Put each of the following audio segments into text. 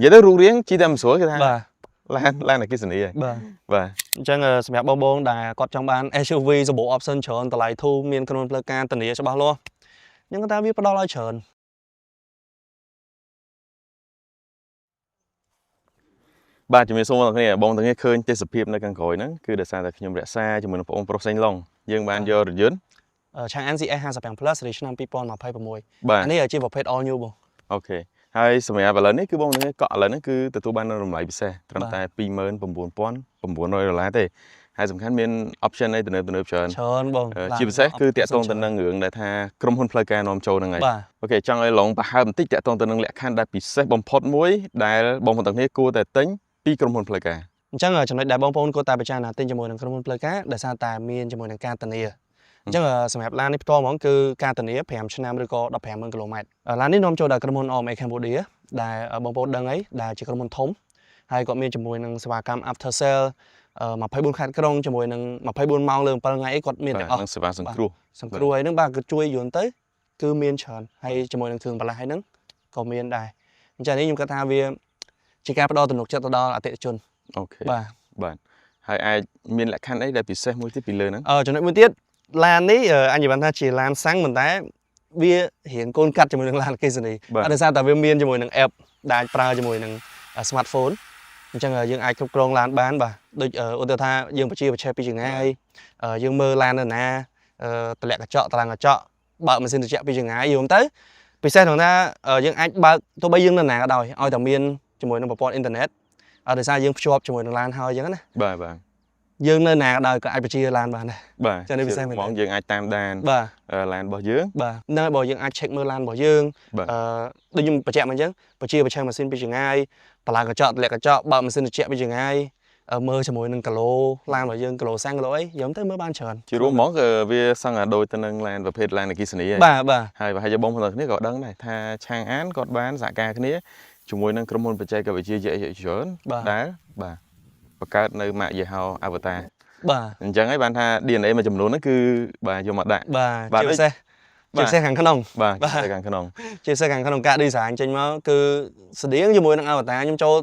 និយាយទៅរូបរាងជិះតែមិនស្រួលគេថា បាទ ឡានអគ្គិសនីហើយ បាទ បាទ អញ្ចឹងសម្រាប់បងបងដែលគាត់ចង់បាន SUV សម្បូរ option ច្រើនតម្លៃធូរមានក្រុមផ្លូវការធានាច្បាស់លាស់ខ្ញុំគាត់ថាវាផ្ដល់ឲ្យច្រើន។ បាទជំរាបសួរបងប្អូនបងទាំងនេះឃើញទេសភាពនៅខាងក្រោយហ្នឹងគឺដោយសារតែខ្ញុំរក្សាជាមួយនឹងបងប្រុសសេងឡុងយើងបានយករថយន្ត Changan CS 55 Plus ស៊េរីឆ្នាំ2026 បាទ អានេះជាប្រភេទ all new បង។ OK ហើយសម្រាប់ឥឡូវនេះគឺបងប្អូនកក់ឥឡូវនេះគឺទទួលបាននូវតម្លៃពិសេសត្រឹមតែ29,900ដុល្លារទេហើយសំខាន់មាន option អីទំនើបទំនើបច្រើន ច្រើនបង ជាពិសេសគឺតាក់ទងទៅនឹងរឿងដែលថាក្រុមហ៊ុនផ្លូវការនាំចូលហ្នឹងហើយ បាទ OK ចង់ឲ្យឡងប្រហើបបន្តិចតាក់ទងទៅនឹងលក្ខខណ្ឌដែលពិសេសបំផុតមួយដែលបងប្អូនទាំងគ្នាគួរតែទិញពីក្រុមហ៊ុនផ្លូវការ អញ្ចឹងចំណុចដែលបងប្អូនគួរតែពិចារណាទិញជាមួយនឹងក្រុមហ៊ុនផ្លូវការដោយសារតែមានជាមួយនឹងការធានាអញ្ចឹងសម្រាប់ឡាននេះផ្ទាល់ហ្មងគឺការធានា5ឆ្នាំឬក៏150,000គីឡូម៉ែត្រឡាននេះនាំចូលដោយក្រុមហ៊ុន RMA Cambodia ដែលបងប្អូនដឹងអីដែលជាក្រុមហ៊ុនធំហើយគាត់មានជាមួយនឹងសេវាកម្ម after sale 24ខេត្តក្រុងជាមួយនឹង24ម៉ោងលើ7ថ្ងៃអីគាត់មានទាំងអស់ នឹងសេវាសង្គ្រោះ សង្គ្រោះអីហ្នឹងបាទគឺជួយយន្តទៅគឺមានច្រើនហើយជាមួយនឹងគ្រឿងបន្លាស់អីហ្នឹងក៏មានដែរអញ្ចឹងនេះខ្ញុំគិតថាវាជាការផ្ដល់ទំនុកចិត្តទៅដល់អតិថិជន OK បាទ បាទហើយអាចមានលក្ខខណ្ឌអីដែលពិសេសមួយទៀតពីលើហ្នឹង ចំណុចមួយទៀតឡាននេះអញនិយាយបានថាជាឡានសាំងប៉ុន្តែវារៀងកូនកាត់ជាមួយនឹងឡានអគ្គិសនី បាទ អត់ដោយសារតែវាមានជាមួយនឹង app ដែលអាចប្រើជាមួយនឹង smartphone អញ្ចឹងយើងអាចគ្រប់គ្រងឡានបានបាទដូចឧទាហរណ៍ថាយើងបញ្ជាបញ្ឆេះពីចម្ងាយយើងមើលឡាននៅណាតម្លាក់កញ្ចក់តម្លើងកញ្ចក់បើកម៉ាស៊ីនត្រជាក់ពីចម្ងាយយល់ទៅពិសេសត្រង់ថាយើងអាចបើកទោះបីយើងនៅណាក៏ដោយឲ្យតែមានជាមួយនឹងប្រព័ន្ធអ៊ីនធឺណិតអត់ដោយសារយើងភ្ជាប់ជាមួយនឹងឡានហើយអញ្ចឹងណា បាទបាទ យើងនៅណាក៏ដោយក៏អាចបញ្ជាឡានបានដែរ បាទ ចានេះពិសេសមែន ហ្មងយើងអាចតាមដាន បាទ ឡានរបស់យើង បាទហ្នឹងហើយបើយើងអាច check មើលឡានរបស់យើង បាទ ដូចខ្ញុំបញ្ជាក់មកអញ្ចឹងបញ្ជាបញ្ឆេះម៉ាស៊ីនពីចម្ងាយបន្លាកញ្ចក់តម្លាក់កញ្ចក់បើកម៉ាស៊ីនត្រជាក់ពីចម្ងាយមើលជាមួយនឹងគីឡូឡានរបស់យើងគីឡូសាំងគីឡូអីយើងទៅមើលបានច្រើន ជារួមហ្មងគឺវាសឹងតែដូចទៅនឹងឡានប្រភេទឡានអគ្គិសនីហើយ បាទបាទ ហើយប្រហែលជាបងប្អូនទាំងគ្នាក៏ដឹងដែរថាឆាងអានគាត់បានសហការគ្នាជាមួយនឹងក្រុមហ៊ុនបច្ចេកវិទ្យាជាច្រើន បាទ ដែលបាទបង្កើតនៅម៉ាកយីហោ Avatr បាទ អញ្ចឹងហើយបានថា DNA មួយចំនួនហ្នឹងគឺបាទយកមកដាក់ បាទ បាទ ជាពិសេស បាទ ជាពិសេសខាងក្នុង បាទ បាទ ទៅខាងក្នុង ជាពិសេសខាងក្នុងការ design ចេញមកគឺស្តៀងជាមួយនឹង Avatr ខ្ញុំចូល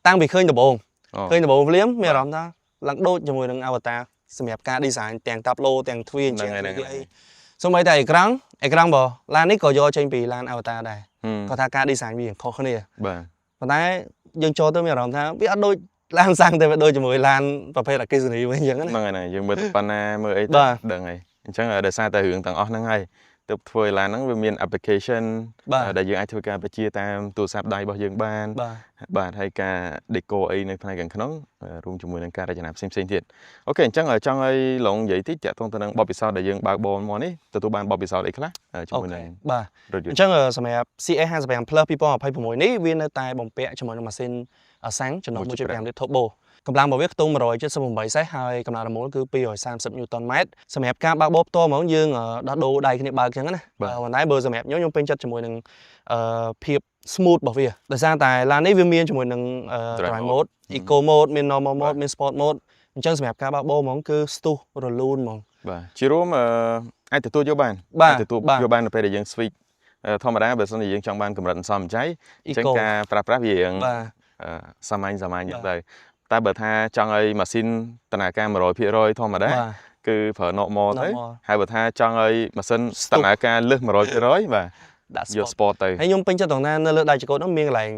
តាំងពីឃើញដំបូង អូ ឃើញដំបូងភ្លាមមានអារម្មណ៍ថាឡើងដូចជាមួយនឹង Avatr សម្រាប់ការ design ទាំងតាប់ឡូទាំងទ្វារអញ្ចឹង ហ្នឹងហើយហ្នឹងហើយ អីសូម្បីតែអេក្រង់អេក្រង់បើឡាននេះក៏យកចេញពីឡាន Avatr ដែរ ហឹម គាត់ថាការ design វាខុសគ្នា បាទ ប៉ុន្តែយើងចូលទៅមានអារម្មណ៍ថាវាអត់ដូចឡានសាំងទេវាដូចជាមួយឡានប្រភេទអគ្គិសនីវិញអញ្ចឹងណា ហ្នឹងហើយហ្នឹងហើយយើងមើលទៅប៉ុណ្ណាមើលអីទៅ បាទ ដឹងហើយអញ្ចឹងដោយសារតែរឿងទាំងអស់ហ្នឹងហើយទើបធ្វើឲ្យឡានហ្នឹងវាមាន application បាទ ដែលយើងអាចធ្វើការបញ្ជាតាមទូរស័ព្ទដៃរបស់យើងបាន បាទ បាទហើយការ deco អីនៅផ្នែកខាងក្នុងរួមជាមួយនឹងការរចនាផ្សេងៗទៀត OK អញ្ចឹងចង់ឲ្យឡងនិយាយតិចតាក់ទងទៅនឹងបទពិសោធន៍ដែលយើងបើកបរមកនេះទទួលបានបទពិសោធន៍អីខ្លះជាមួយនឹង បាទ រថយន្ត អញ្ចឹងសម្រាប់ CS 55 Plus 2026នេះវានៅតែបំពាក់ជាមួយនឹងម៉ាស៊ីនសាំងចំណុះ1.5លីត្រ turbo កម្លាំងរបស់វាខ្ទង់178សេះហើយកម្លាំងរមូលគឺ230 Newton ម៉ែត្រសម្រាប់ការបើកបរផ្ទាល់ហ្មងយើងដោះដូរដៃគ្នាបើកអញ្ចឹងណា បាទ ប៉ុន្តែបើសម្រាប់ខ្ញុំខ្ញុំពេញចិត្តជាមួយនឹងភាព smooth របស់វាដោយសារតែឡាននេះវាមានជាមួយនឹង Drive drive mode mode eco mode មាន normal បាទ mode មាន sport mode អញ្ចឹងសម្រាប់ការបើកបរហ្មងគឺស្ទុះរលូនហ្មង បាទជារួមអាចទទួលយកបាន បាទ អាចទទួល បាទ យកបាននៅពេលដែលយើង switch ធម្មតាបើសិនជាយើងចង់បានកម្រិតអន្សមចៃអញ្ចឹង Eco ការប្រើប្រាស់វារៀង បាទ សាមញ្ញសាមញ្ញ បាទ ទៅតែបើថាចង់ឲ្យម៉ាស៊ីនដំណើរការ100%ធម្មតា បាទ គឺប្រើ normal ទៅ normal ហើយបើថាចង់ឲ្យម៉ាស៊ីន ស្ទុះ ដំណើរការលើស100%បាទ ដាក់ យក sport sport ទៅ ហើយខ្ញុំពេញចិត្តត្រង់ណានៅលើដៃចង្កូតនោះមានកន្លែង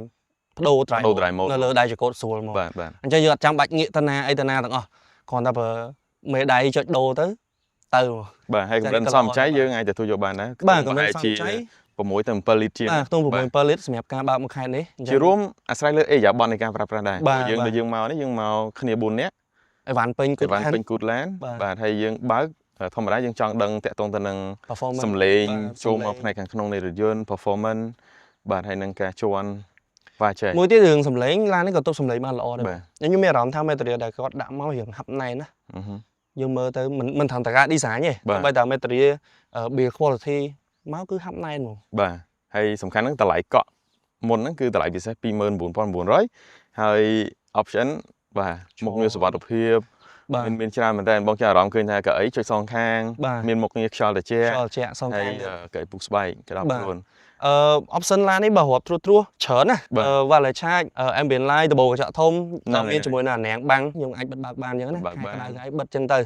បដូរ drive បដូរ drive mode នៅលើដៃចង្កូតស្រួលមក បាទបាទ អញ្ចឹងយើងអត់ចាំបាច់ងាកទៅណាអីទៅណាទាំងអស់គ្រាន់តែប្រើមេដៃចុចដូរទៅទៅមក បាទហើយកម្រិត ចា៎ សំចៃ បាទ យើងអាចទទួលយកបានដែរ បាទកម្រិតសំចៃ 6ទៅ7លីត្រជាង បាទខ្ទង់6 7លីត្រសម្រាប់ការបើកមួយខែនេះអញ្ចឹង ជារួមអាស្រ័យលើអេយ៉ាប័ននៃការប្រើប្រាស់ដែរ បាទបាទ យើងដូចយើងមកនេះយើងមកគ្នា4នាក់ អីវ៉ាន់ពេញ អីវ៉ាន់ពេញគូតឡាន បាទ បាទហើយយើងបើកធម្មតាយើងចង់ដឹងតាក់ទងទៅនឹង performance សំឡេង បាទ ចូល សំឡេង មកផ្នែកខាងក្នុងនៃរថយន្ត performance បាទហើយនឹងការជន់វ៉ាចែក មួយទៀតរឿងសំឡេងឡាននេះក៏ទប់សំឡេងបានល្អដែរ បាទ ខ្ញុំមានអារម្មណ៍ថា material ដែលគាត់ដាក់មករៀងហាប់ណែនណា អឺហឹម យើងមើលទៅមិនមិនត្រឹមតែការ design ទេ បាទ បើតែ material build quality មកគឺហាប់ណែនហ្មង បាទហើយសំខាន់ហ្នឹងតម្លៃកក់មុនហ្នឹងគឺតម្លៃពិសេស29,900ហើយ option បាទមុខងារសុវត្ថិភាព បាទ មានច្រើនមែនតើបងចាំអារម្មណ៍ឃើញថាកៅអីចុចសងខាង បាទ មានមុខងារខ្យល់ត្រជាក់ ខ្យល់ត្រជាក់សង ហើយ ខាងទៀត កៅអីពុកស្បែកក្តាប់ បាទ ខ្លួន Option ឡាននេះបើរាប់ត្រួសត្រាសច្រើនណា បាទ អឺ wireless charge ambient light ដបូកញ្ចក់ធំ ហ្នឹងហើយ មានជាមួយនឹងអានាំងបាំងយើងអាចបិទបើកបានអញ្ចឹងណា បើកបាន ខែក្តៅខែអីបិទអញ្ចឹងទៅ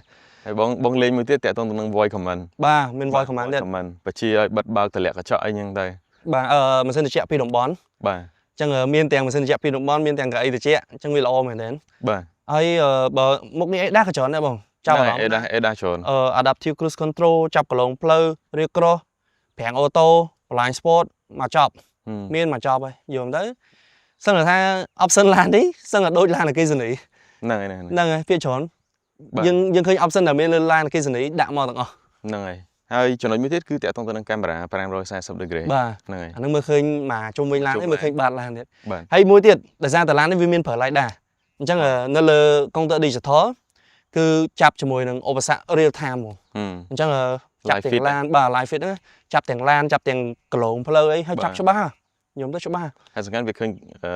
ហើយបងបងលេងមួយទៀតតាក់ទងទៅនឹង voice command។ បាទមាន voice command ទៀត។ Command បញ្ជាឲ្យបិទបើកទម្លាក់កញ្ចក់អីហ្នឹងទៅ។ បាទម៉ាស៊ីនត្រជាក់ពីរតំបន់ បាទ អញ្ចឹងមានទាំងម៉ាស៊ីនត្រជាក់ពីរតំបន់មានទាំងកៅអីត្រជាក់អញ្ចឹងវាល្អមែនទែន បាទ ហើយបើមុខនេះអីដាស់ក៏ច្រើនដែរបងចាប់អារម្មណ៍ ADAS ADAS ច្រើន។ Adaptive cruise control ចាប់គន្លងផ្លូវ rear cross ហ្វ្រាំង auto blind spot មកចប់ ហឹម មានមកចប់ហើយយល់ទៅសឹងតែថា option ឡាននេះសឹងតែដូចឡានអគ្គិសនី ហ្នឹងហើយហ្នឹងហើយ ហ្នឹងហើយភាគច្រើន បាទ យើងឃើញ option ដែលមានលើឡានអគ្គិសនីដាក់មកទាំងអស់ ហ្នឹងហើយហើយចំណុចមួយទៀតគឺតាក់ទងទៅនឹងកាមេរ៉ា540 degree បាទ ហ្នឹងហើយ អាហ្នឹងមើលឃើញមកជុំវិញឡាន ជុំ នេះមើលឃើញបាតឡានទៀត បាទ ហើយមួយទៀតដោយសារតែឡាននេះវាមានប្រើ LiDAR អញ្ចឹងនៅលើកុងទ័រ digital គឺចាប់ជាមួយនឹងឧបសគ្គ real time ហ្មង ហឹម អញ្ចឹងចាប់ Live ទាំង feed ឡានបាទ live feed ហ្នឹងចាប់ទាំងឡានចាប់ទាំងគន្លងផ្លូវអីហើយ បាទ ចាប់ច្បាស់ខ្ញុំទៅច្បាស់ ហើយសំខាន់វាឃើញ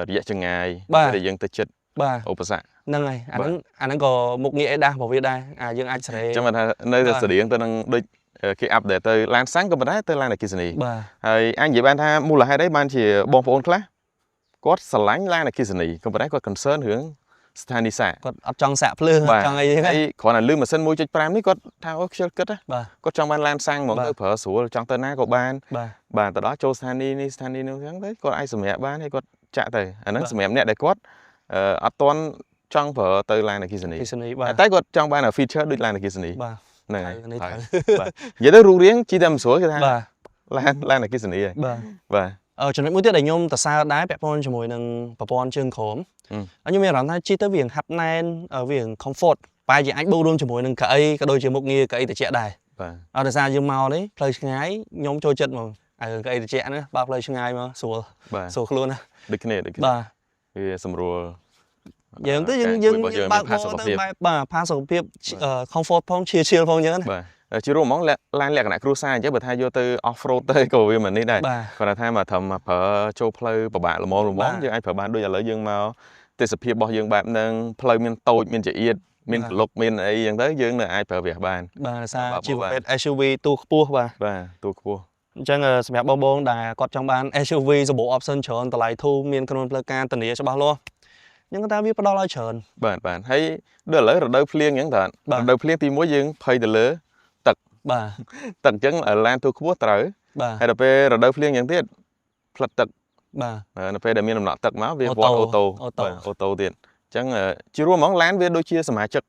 រយៈចម្ងាយ បាទ ដែលយើងទៅចិត្ត បាទ ឧបសគ្គ ហ្នឹងហើយអា បាទ ហ្នឹងអាហ្នឹងក៏មុខងារ ADAS របស់វាដែរអាយើងអាចសេរី អញ្ចឹងបានថានៅតែ បាទ ស្តៀងទៅនឹងដូចគេ update ទៅឡានសាំងក៏ប៉ុន្តែទៅឡានអគ្គិសនី បាទ ហើយអាចនិយាយបានថាមូលហេតុអីបានជាបងប្អូនខ្លះគាត់ស្រឡាញ់ឡានអគ្គិសនីក៏ប៉ុន្តែគាត់ concern រឿងស្ថានីយ៍សាក គាត់អត់ចង់សាកភ្លើងអ បាទ ត់ចង់អីហ្នឹង ហើយគ្រាន់តែលឺម៉ាស៊ីន1.5នេះគាត់ថាអូខ្ជិលគិតណា បាទ គាត់ចង់បានឡានសាំងហ្មង បាទ ទៅប្រើស្រួលចង់ទៅណាក៏បាន បាទ បាទទៅដល់ចូលស្ថានីយ៍នេះស្ថានីយ៍នោះអញ្ចឹងទៅគាត់អាចសម្រាកបានហើយគាត់ចាក់ទៅអាហ្នឹង បាទ សម្រាប់អ្នកដែលគាត់អត់ទាន់ចង់ប្រើទៅឡានអគ្គិសនី អគ្គិសនីបាទ តែគាត់ចង់បាន feature ដូចឡានអគ្គិសនី បាទ ហ្នឹងហើយ នេះ ហើយ ត្រូវ បាទនិយាយទៅរូបរាងជីតែមិនស្រួលគេថា បាទ ឡានអគ្គិសនីហើយ បាទ បាទ ចំណុចមួយទៀតដែលខ្ញុំសរសើរដែរពាក់ព័ន្ធជាមួយនឹងប្រព័ន្ធជើងក្រោម ហឹម ខ្ញុំមានអារម្មណ៍ថាជិះទៅវាហាប់ណែនវា comfort បែរជាអាចបូករួមជាមួយនឹងកៅអីក៏ដូចជាមុខងារកៅអីត្រជាក់ដែរ បាទ អត់ដោយសារយើងមកនេះផ្លូវឆ្ងាយខ្ញុំចូលចិត្តហ្មងអារឿងកៅអីត្រជាក់ហ្នឹងបើផ្លូវឆ្ងាយមកស្រួល បាទ ស្រួលខ្លួនណា ដូចគ្នាដូចគ្នា បាទ វាសម្រួល យើងទៅយើង ការ យើង ជួយរបស់យើង បើក មានផាសុក ទៅ ភាព បែបបាទផាសុកភាព comfort ផង chill chill ផងអញ្ចឹងណា បាទជារួមហ្មងឡានលក្ខណៈគ្រួសារអញ្ចឹងបើថាយកទៅ off road ទៅក៏វាមិននេះដែរ បាទ គាត់ថាមកត្រឹមមកប្រើចូលផ្លូវពិបាកល្មមល្ម បាទ មយើងអាចប្រើបានដូចឥឡូវយើងមកទេសភាពរបស់យើងបែបហ្នឹងផ្លូវមានតូចមានចង្អៀតមាន បាទ ក្លុកមានអីអញ្ចឹងទៅយើងនៅអាចប្រើប្រាស់បាន បាទដោយសារ បាទ ជាប្រភេទ SUV ទូខ្ពស់បាទ បាទទូខ្ពស់ អញ្ចឹងសម្រាប់បងបងដែលគាត់ចង់បាន SUV សម្បូរ option ច្រើនតម្លៃធូរមានក្នុងផ្លូវការធានាច្បាស់លាស់ខ្ញុំគាត់ថាវាផ្ដល់ឲ្យច្រើន បាទបាទហើយដូចឥឡូវរដូវភ្លៀងអញ្ចឹងតើ បាទ រដូវភ្លៀងទីមួយយើងភ័យទៅលើ បាទ ទឹកអញ្ចឹងឡានទូខ្ពស់ត្រូវ បាទ ហើយដល់ពេលរដូវភ្លៀងអញ្ចឹងទៀតផ្លិតទឹក បាទ នៅពេលដែលមានដំណក់ទឹកមកវា អូ វត្ត តូ អូតូ អូតូ បាទ auto ទៀតអញ្ចឹងជារួមហ្មងឡានវាដូចជាសមាជិក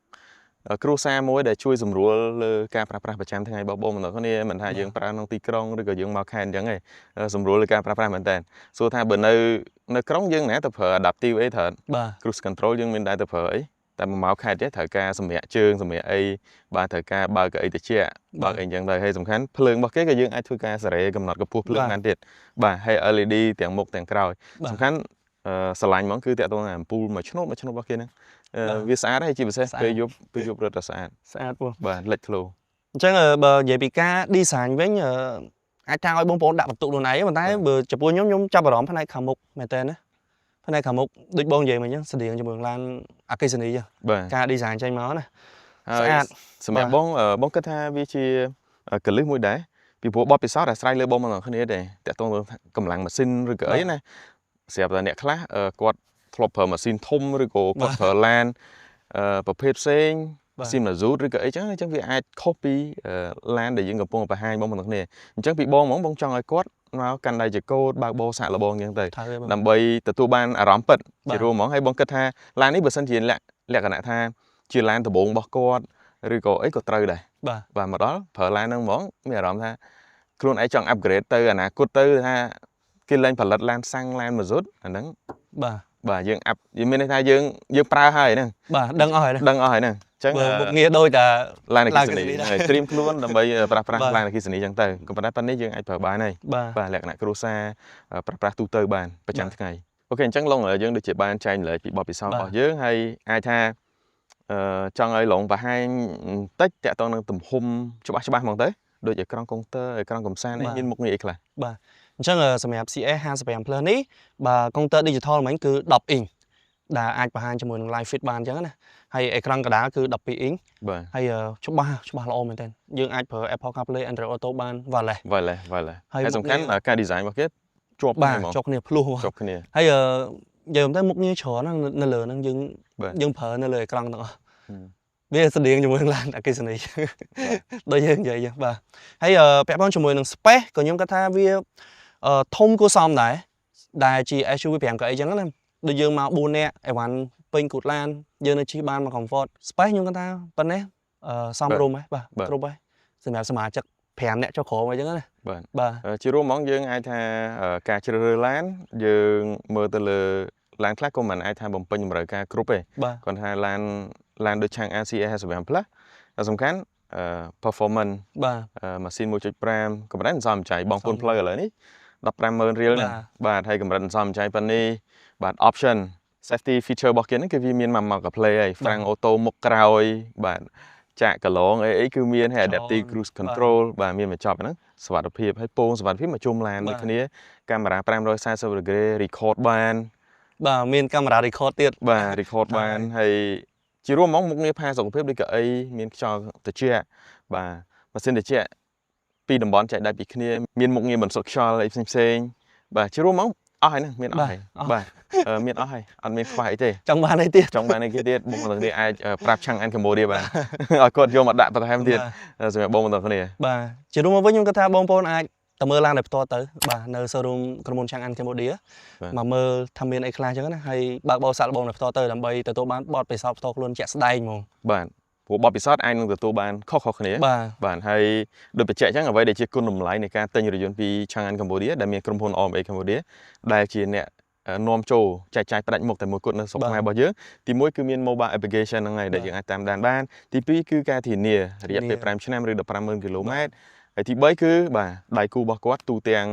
គ្រួសារមួយដែលជួយសម្រួលលើការប្រើប្រាស់ប្រចាំថ្ងៃរបស់បងប្អូនទាំងគ្នាមិនថាយើងប្រើក្នុងទីក្រុងឬក៏យើងមកខេត្តអញ្ចឹងឯងសម្រួលលើការប្រើប្រាស់មែនតើសួរថាបើនៅនៅក្រុងយើងណាទៅប្រើ adaptive អីត្រូវ បាទ cruise control យើងមានដែរទៅប្រើអីតែមកមកខេត្តទេត្រូវការសម្រាកជើងសម្រាកអីបាទត្រូវការបើកកៅអីត្រជាក់បើកអីអញ្ចឹងទៅហើយសំខាន់ភ្លើងរបស់គេក៏យើងអាចធ្វើការសេរីកំណត់កម្ពស់ភ្លើងបានទៀតបាទហើយ LED ទាំងមុខទាំងក្រោយ បាទ សំខាន់ស្រឡាញ់ហ្មងគឺតាក់ទងនឹងអំពូលមួយឆ្នូតមួយឆ្នូតរបស់គេហ្នឹង បាទ វាស្អាតហើយជាពិសេស ស្អាត ពេលយប់ពេលយប់រឹតតែស្អាត ស្អាតពោះ បាទលេចធ្លោ អញ្ចឹងបើនិយាយពីការ design វិញអាចថាឲ្យបងប្អូនដាក់បន្ទុកខ្លួនឯងប៉ុន្តែបើចំពោះខ្ញុំខ្ញុំចាប់អារម្មណ៍ផ្នែកខាងមុខមែនតើណាផ្នែកខាងមុខដូចបងនិយាយមិញអញ្ចឹងស្តៀងជាមួយនឹងឡានអគ្គិសនីអញ្ចឹង បាទ ការ design ចេញមកណា ហើយ ស្អាត សម្រាប់ បាទ បងបងគិតថាវាជាកលឹះមួយដែរពីព្រោះបទពិសោធន៍អាស្រ័យលើបងមកគ្នាទេតាក់ទងទៅកម្លាំងម៉ាស៊ីនឬក៏អីណាស្រាប់តែអ្នកខ្លះគាត់ធ្លាប់ប្រើម៉ាស៊ីនធំឬក៏គាត់ប្រើឡានប្រភេទផ្សេង បាទ ស៊ីម៉ាស៊ូតឬក៏អីចឹងអញ្ចឹងវាអាចខុសពីឡានដែលយើងកំពុងបង្ហាញបងប្អូនគ្នាអញ្ចឹងពីបងហ្មងបងចង់ឲ្យគាត់មកកាន់ដៃចកោតបើកបោសាកល្បងអញ្ចឹងទៅ ត្រូវហើយបង ដើម្បីទទួលបានអារម្មណ៍ពិត បាទ ជារួមហ្មងហើយបងគិតថាឡាននេះបើសិនជាលក្ខណៈថាជាឡានដំបូងរបស់គាត់ឬក៏អីក៏ត្រូវដែរ បាទ បាទមកដល់ប្រើឡានហ្នឹងហ្មងមានអារម្មណ៍ថាខ្លួនឯងចង់ upgrade ទៅអនាគតទៅថាគេលែងផលិតឡានសាំងឡានម៉ាស៊ូតអាហ្នឹង បាទ បាទយើង up យើងមានន័យថាយើងយើងប្រើហើយហ្នឹង បាទដឹងអស់ហើយណា ដឹងអស់ហើយហ្នឹងអញ្ចឹង បើមុខងារដូចតែ ឡានអគ្គិសនី ឡានអគ្គិសនីដែរ ហើយត្រៀមខ្លួនដើម្បីប្រើប្រាស់ បាទ ឡានអគ្គិសនីអញ្ចឹងទៅក៏ប៉ុន្តែប៉ុណ្នេះយើងអាចប្រើបានហើយ បាទ បាទលក្ខណៈគ្រួសារប្រើប្រាស់ទូទៅបានប្រចាំ បាទ ថ្ងៃ OK អញ្ចឹងឡុងយើងដូចជាបានចែករំលែកពីបទពិសោធន៍ បាទ របស់យើងហើយអាចថាចង់ឲ្យឡុងបង្ហាញបន្តិចតាក់ទងនឹងទំហំច្បាស់ច្បាស់ហ្មងទៅដូចអេក្រង់កុងទ័រអេក្រង់កំសាន្តអី បាទ មានមុខងារអីខ្លះ អញ្ចឹងសម្រាប់ CS 55 Plus នេះបាទកុងទ័រ digital មិញគឺ10អ៊ីងដែលអាចបង្ហាញជាមួយនឹង live feed បានអញ្ចឹងណាហើយអេក្រង់កណ្ដាលគឺ12អ៊ីង បាទ ហើយច្បាស់ច្បាស់ល្អមែនទែនយើងអាចប្រើ Apple CarPlay Android Auto បាន wireless wireless wireless ហើយ ហើយសំខាន់ មុខងារ ការ design របស់គេ ជាប់ បាទ គ្នាហ្មង ជាប់គ្នាភ្លោះ ជាប់គ្នា ហើយអឺនិយាយទៅមុខងារច្រើនណាស់នៅលើហ្នឹងយើង បាទ យើងប្រើនៅលើអេក្រង់ទាំងអស់ ហឹម វាស្តៀងជាមួយនឹងឡានអគ្គិសនីដូចយើងនិយាយចឹងបាទហើយពាក់ព័ន្ធជាមួយនឹង space ក៏ខ្ញុំគិតថាវាធំគួរសមដែរដែលជា SUV 5កៅអីចឹងណាដូចយើងមក4នាក់អីវ៉ាន់ពេញគូតឡានយើងនៅជិះបានមក comfort space ខ្ញុំគិតថាប៉ុណ្ណេះសមរម្យហើយបាទគ្រប់ហើយសម្រាប់សមាជិក5នាក់ចុះក្រោមអីចឹងណា បាទ បាទ ជារួមហ្មងយើងអាចថាការជ្រើសរើសឡានយើងមើលទៅលើឡានខ្លះក៏មិនអាចថាបំពេញតម្រូវការគ្រប់ទេ បាទ គាត់ថាឡានដូច Changan CA55 Plus តែសំខាន់performance បាទ ម៉ាស៊ីន1.5កម្រិតសន្សំចៃបងប្អូនផ្លូវឥឡូវនេះ150,000រៀលណាបាទហើយកម្រិតសន្សំចៃប៉ុណ្នេះបាទ option safety feature របស់គេហ្នឹងគឺវាមានមកមកកាផ្លេហើយ ហ្វ្រាំង auto មុខក្រោយបាទចាក់កឡងអីអីគឺមានហើយ adaptive cruise control បាទមានមកចប់ហ្នឹងសុវត្ថិភាពហើយពងសុវត្ថិភាពមកជុំឡានដូចគ្នាកាមេរ៉ា540 degree record បាន បាទមានកាមេរ៉ា record ទៀត បាទ record បានហើយជារួមហ្មងមុខងារផាសុខភាពដូចកៅអីមានខ្យល់ត្រជាក់បាទម៉ាស៊ីនត្រជាក់ពីរតំបន់ចែកដៃពីគ្នាមានមុខងារបន្សុទ្ធខ្យល់អីផ្សេងផ្សេងៗបាទជារួមហ្មងអស់ហើយហ្នឹងមានអស់ហើយបាទមានអស់ហើយអត់មានខ្វះអីទេ ចង់បានអីទៀត ចង់បានអីគេទៀតបងប្អូនទាំងគ្នាអាចប្រាប់Changan Cambodia បានឲ្យគាត់យកមកដាក់បន្ថែមទៀតសម្រាប់បងប្អូនទាំងគ្នា បាទជារួមមកវិញខ្ញុំគិតថាបងប្អូនអាចទៅមើលឡានដោយផ្ទាល់ទៅបាទនៅ showroom ក្រុមហ៊ុន Changan Cambodia មកមើលថាមានអីខ្លះអញ្ចឹងណាហើយបើកបោសាកល្បងដោយផ្ទាល់ទៅដើម្បីទទួលបានបទពិសោធន៍ផ្ទាល់ខ្លួនជាក់ស្ដែងហ្មង បាទព្រោះបទពិសោធន៍អាចនឹងទទួលបានខុសៗគ្នា បាទ បាទហើយដូចបញ្ជាក់អញ្ចឹងអ្វីដែលជាគុណតម្លៃនៃការទិញរថយន្តពី Changan Cambodia ដែលមានក្រុមហ៊ុន RMA Cambodia ដែលជាអ្នកនាំចូលចែកចាយផ្ដាច់មុខតែមួយគត់នៅស្រុកខ្មែររបស់យើងទីមួយគឺមាន mobile application ហ្នឹងហើយដែលយើងអាចតាមដានបានទីពីរគឺការធានារយៈពេល5ឆ្នាំឬ150,000គីឡូម៉ែត្រហើយទី3គឺបាទដៃគូរបស់គាត់ទូទាំង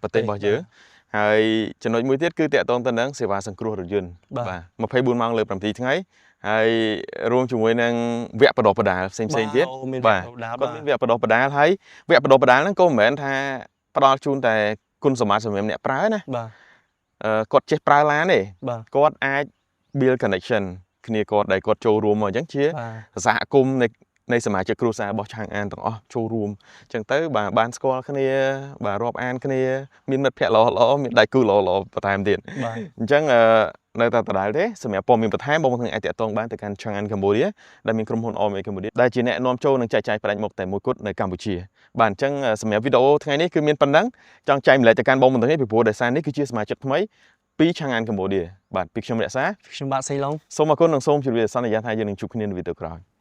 ប្រទេសរបស់យើងហើយចំណុចមួយទៀតគឺតាក់ទងទៅនឹងសេវាសង្គ្រោះរថយន្ត បាទ 24ម៉ោងលើ7ថ្ងៃហើយរួមជាមួយនឹងវគ្គបណ្ដុះបណ្ដាលផ្សេងៗទៀត បាទមាន បាទ វគ្គបណ្ដុះ គាត់មានវគ្គបណ្ដុះបណ្ដាលហើយវគ្គបណ្ដុះបណ្ដាលហ្នឹងក៏មិនមែនថាផ្ដល់ជូនតែគុណសម្បត្តិសម្រាប់អ្នកប្រើណា បាទ គាត់ចេះប្រើឡានទេ បាទ គាត់អាច build connection គ្នាគាត់ដែលគាត់ចូលរួមមកអញ្ចឹងជា បាទ សហគមន៍នៃសមាជិកគ្រួសាររបស់Changan ទាំងអស់ចូលរួមអញ្ចឹងទៅបាទបានស្គាល់គ្នាបាទរាប់អានគ្នាមានមិត្តភ័ក្តិល្អៗមានដៃគូល្អៗបន្ថែមទៀត បាទ អញ្ចឹងនៅតែដដែលទេសម្រាប់ព័ត៌មានបន្ថែមបងប្អូនអាចតាក់ទងបានទៅកាន់ Changan Cambodia ដែលមានក្រុមហ៊ុន RMA Cambodia ដែលជាអ្នកនាំចូលនិងចែកចាយផ្ដាច់មុខតែមួយគត់នៅកម្ពុជាបាទអញ្ចឹងសម្រាប់វីដេអូថ្ងៃនេះគឺមានប៉ុណ្ណឹងចង់ចែករំលែកទៅកាន់បងប្អូនទាំងនេះពីព្រោះដោយសារនេះគឺជាសមាជិកថ្មីពី Changan Cambodia បាទពីខ្ញុំរក្សា ខ្ញុំបាទសេងឡុង សូមអរគុណនិងសូមជម្រាបសន្យាថាយើងនឹងជួបគ្នានៅវីដេអូក្រោយ។